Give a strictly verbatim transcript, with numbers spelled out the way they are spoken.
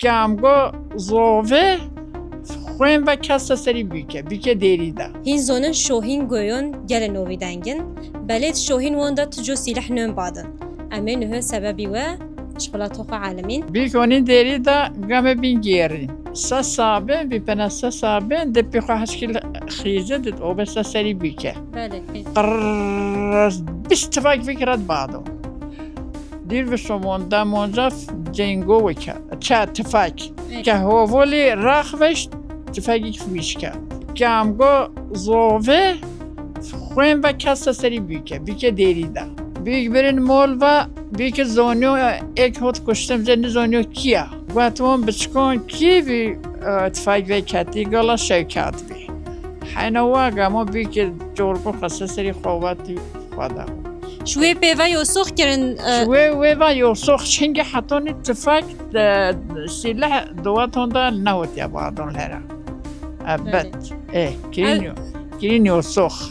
Kamgo zove xwên ve kese serî bîke, bîke dêrî de. Hîn zonin şohîn goyon gelê novî dengin. Belê di şohîn wan de tu co sîleh nön badin. Em ê nuhê sebebî we ji xulatoxa alimîn. Bîk onî dêrî de game bîn gêrin. Se sabin, bî pene se sabin, de pî xwe heşkî xîze dit, o be se serî bîke. Belê. Qırr, bîst tifak fikret bado. Dîr bi şomon da monca cengo weke. Ça tifak. Ke hovolî rax veşt, tifekî fimîşke. Kamgo zove, xwên ve kese serî bîke, bîke dêrî de. Bîk birin mol ve, bîk zonyo ek hot kuştim, ze nizonyo kiya. Got wan biçkon kî vî, e, tifak ve ketî, gala şewkat bî. Heyna wa gamo bîk corgo xese serî xwe vatî xwe da. Ji wê pê ve yosox kirin. Ji wê wê ve yosox çingî hetonî tifek, e, sîleh duweton de nehutiye badon lera. Ebet. E, kirîn, kirîn yosox.